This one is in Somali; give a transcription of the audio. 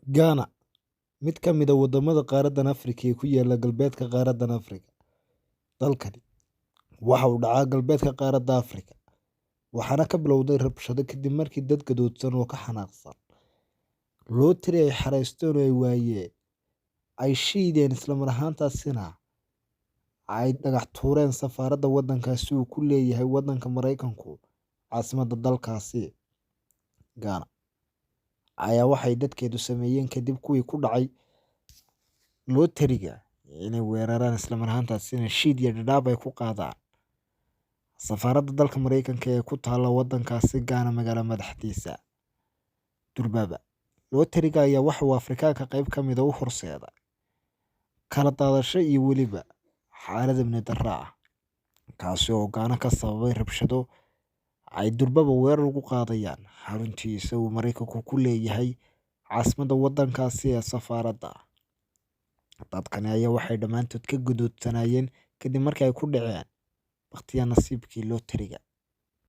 Ghana, mid ka mid ah waddamada qaaradda Afrika ee ku yaalla galbeedka qaaradda Afrika. Dalkani waxa uu dhacaa galbeedka qaaradda Afrika, waxaana ka bilowday rabshado kadib markii dad gadoodsan oo ka xanaaqsan lootari ay xareysteen oo ay waayeen, ay shiideen isla mar ahaantaasina ay dhagax tuureen safaaradda waddankaasi uu ku leeyahay waddanka Maraykanku caasimadda dalkaasi. Ghana ayaa waxay dadkeedu sameeyeen kadib kuwii ku dhacay lootariga inay weeraraan isla mar ahaantaasina shiid iyo dhadhaab ay ku qaadaan safaaradda dalka Maraykanka ee ku taalla waddankaasi Ghana magaalo madaxdiisa. Durbaaba lootariga ayaa waxa uu Afrikaanka qayb ka mid ah u horseeday kala daadasho iyo weliba xaalad amni darro ah, kaasi oo Ghana ka sababay rabshado ay durbaba weerar ugu qaadayaan xaruntiisa uu Maraykanku ku leeyahay caasimadda waddankaasi ee safaaradda. Dadkani ayaa waxay dhammaantood ka gadoodsanayeen kadib markii ay ku dhaceen bakhtiyaa nasiibkii lootariga.